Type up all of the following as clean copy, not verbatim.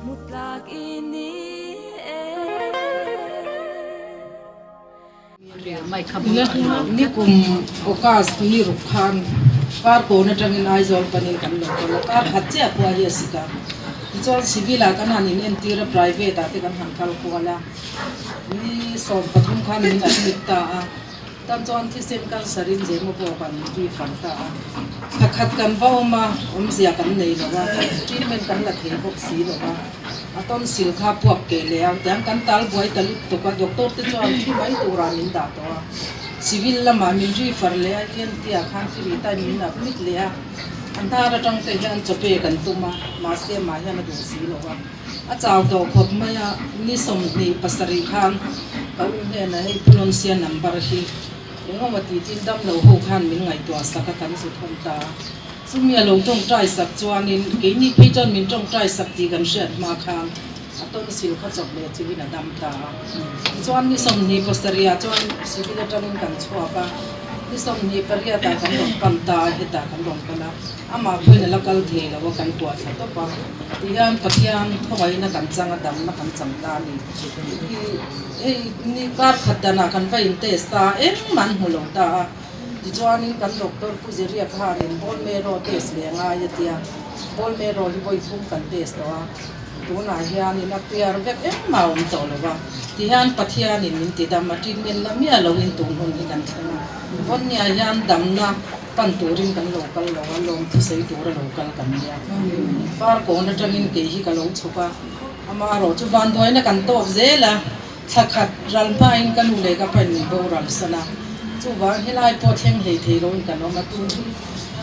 Hmu tlak i ni e. Nikum August ni ruk khan Farkawn atangin Aizawl panin kan lo kal a, kar khat chiah pawh a hi a sik a. Tichuan Civil ah kan han inentir a, private ah te kan han kal kual a, ni 13 khan min admit ta a. Tan chuan thisen cancer in zemo pawh kan ri fang ta a, thla khat kan va awm a, awmzia kan nei lo a, treatment kan la thei bawk si lo a, a tonsil kha puak keh leh a, tiang kan tal buai ta lut tuk a, doctor te chuan thi mai turah min dah tawh a, civil lamah min ri far leh a, ENT ah khan thi rih tain min admit leh a, a hnar atang te hian chaw pe kan tum a, mahse mah hian a duh si lo a. A chau tawh khawp mai a, ni 27 khan ka u hnenah hei Pulonsia number hi engemaw tih tin dam lo ho khan min ngaihtuah sak a kan zu thawm ta a. Chumi a lo tawngtai sak chuanin keini phei chuan min tawngtai sak tih kan hriat hma khan a tonsil kha chawp leh thilin a dam ta a. Tichuan ni 27 ah chuan civil atangin kan chhuak a, ni 28 ah kan rawn pan ta a, hetah kan rawn kal a. Amah pawhin a la kal thei lo a, kan tuah thla tawp a. Tihian Pathian khawngaihna kan chang a, damna kan chang ta a ni. Hi hei ni kar khat danah kan va in test ta a, engmah an hmu lo ta a. Tichuanin kan doctor Pu Zeria khanin bone marrow test leh a ngai a tia, bone marrow hi vawi thum kan test tawh a, tunah hianin a clear vek engmah a awm tawh lo va. Tihian Pathianin min ti dam a, treatment la miah loin tun hun hi kan thleng a. Vawnniah hian damna. Pan turin kan lo kal lo a, lawm thusawi tura lo kal kan nia. Farkawn atangin kei hi ka lo chhuk a, amaherawh chu vanduaina kan tawk zel a, thla khat ral hmain ka nu leh ka pa in min boral san a, chuvang helai pawh thleng hlei thei loin kan awm a, tun hi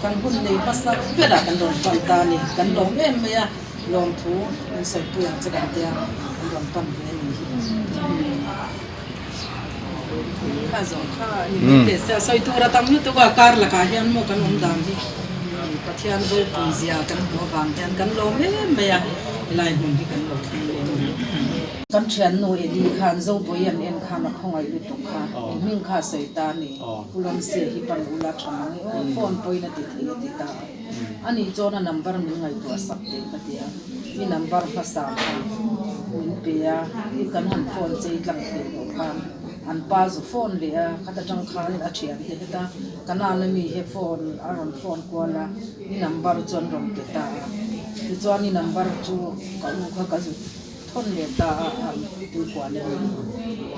kan hun nei hmasa berah kan rawn pan ta a ni, kan lawm em mai a, lawmthu min sawipui ang che kan tia kan rawn pan ve a ni hi. Kha zawng kha ni mai teh se a sawi tur a tam lutuk a kar lakah hian maw kan awm dan hi Pathian ropui zia kan hmuh avang hian kan lawm em mai a helai hmun hi kan lo thleng leh a ni. Kan thiannu Eli khan Zobawii an en khan a khawngaih lutuk kha i hming kha a sawi ta a ni Pu Lawmsia hi pan ula tha mang e aw phone pawhin a ti thei a ti ta a ani chuan a number min ngaihtuah sak teh ka ti a. I number hmasa kha min pe a, i kan han phone chei tlang thei loh khan an pa zu phone leh a, khata tang khan a thian te heta ka nana mi he phone a rawn phone kual a, i number chu an rawn pe ta a, tichuan i number chu ka u kha ka zu thawn leh ta a, an tuikual a ni,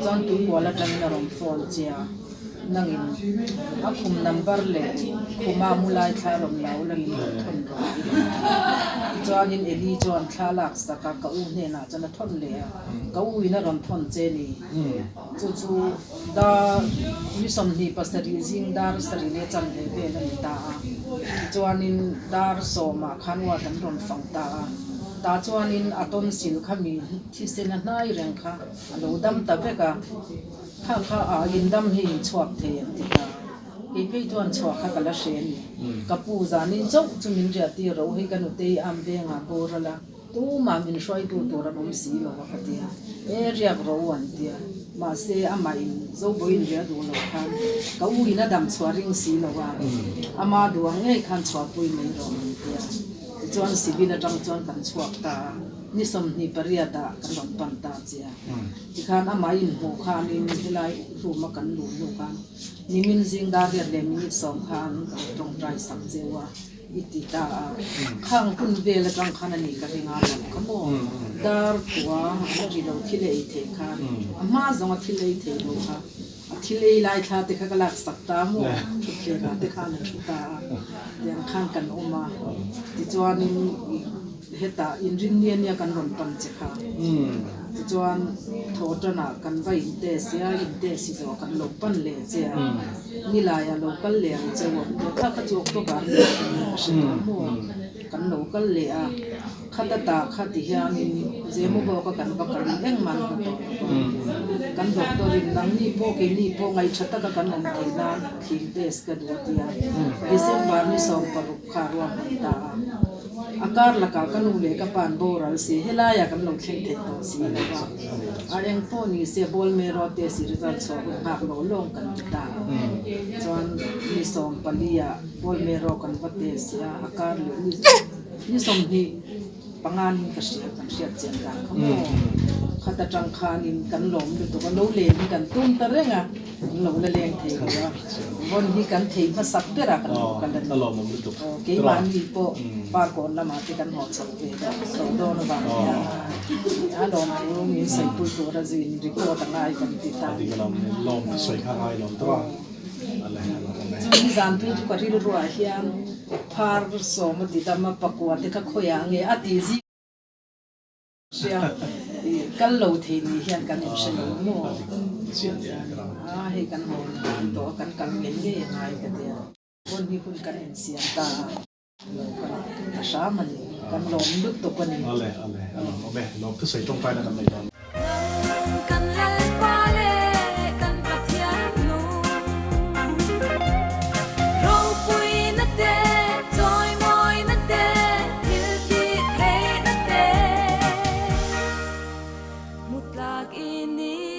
chuan tuikual atangin a rawn phone che a. Nangin a khum number leh khuma mu lai thla rawn lo la min rawn thawn rawh a ti. Tichuanin Eli chuan thla lak sak a, ka u hnenah chuan a thawn leh a, ka u in a rawn thawn che ni. Chu chu dar ni 27 zing dar sarih leh chanve vel a ni ta a. Tichuanin dar sawmah khan uat an rawn fang ta a, tah chuanin a tonsil kha mi thisen a hnai reng kha a lo dam ta vek a. Kha kha a in dam hi in chhuak thei an ti ta. Kei phei chuan chhuah kha ka la hre a ni. Ka pu zanin chauh chu min riah tir ro hei ka nutei am vengah boral a, tumah min hruaitu tur an awm si lo a ka ti a. E riak ro an ti a, mahse amah in Zobawi in riah duh loh khan ka u in a dam chhuah ring si lo a, ama duh ang ngei khan chhuahpui mai rawh an ti a. Tichuan civil atang chuan kan chhuak ta a, ni 28 ah kan rawn pan ta che a. Tikhan amah inhmuh khanin helai room a kan luh hnu khan nimin zing dar riat leh minute sawm khan ka lo tawngtai sak cheu a i ti ta a, khang hun vel atang khan a ni ka ring a lo kha maw dar kua a la ri lo thil ei thei khan a hma zawng a thil ei thei lo kha a thil ei lai thla te kha ka lak sak ta maw thutthleng ah te khan a thu ta a tiang khan kan awm a tichuanin i Hetah inrinni ania kan rawn pan che kha. Tichuan thaw tanah kan va in test a, in test hi zawh kan lo pan leh che a, nilaiah lo kal leh ang che u ang tih kha kha chu October ni a ni ka hre tawh maw? Kan lo kal leh a, khata tah kha ti hianin Zemabawka kan va kal engmah an hmu tawh lo va, kan doctor in nangni pawh keini pawh ngaihṭha taka kan awm theih nan thil test ka duh a tia, December ni 16 kha ruahman ta a. A kar lakah ka nu leh ka pa an boral si, helaiah kan lo thleng thei tawh si lo va. A eng pawh ni se ball mero te si result chhuah hun nghak lo lawng kan ti ta. Chuan ni 14 ah ball mero kan va test a, a kar leh ni 20. panga niin ka hria, kan hriat chian dan kha maw. Khat atang khanin kan lawm lutuk a, lo len hi kan tum ta reng a, kan lo la leng thei lo a, vawn hi kan thei hmasak ber a kan lo kal a ni. Aw keimahni pawh Farkawn lamah te kan haw chho ve deuh tawh dawn avang hian a lawmthu min sawipui tura zuiin record a ngai kan ti ta. Chumi zan phei chu ka rilruah hian phar sawm a ti dam a, pakua te kha khawiah nge a tih zing hria kal lo thei ni hian kan inhre lo maw? A hei kan haw tawh a, kan kal ngei ngei a ngai ka tia. Hun hi hun kan insiam ta a, lo kal ta hram a ni, kan lawm lutuk a ni. Ale ale a lawm awm e, lawm thusawi tawngtaina kan nei dawn. Kan Lalpa leh kan Pathian nung ropuina te, chawimawina te, thil tih theihna te, hmu tlak i ni.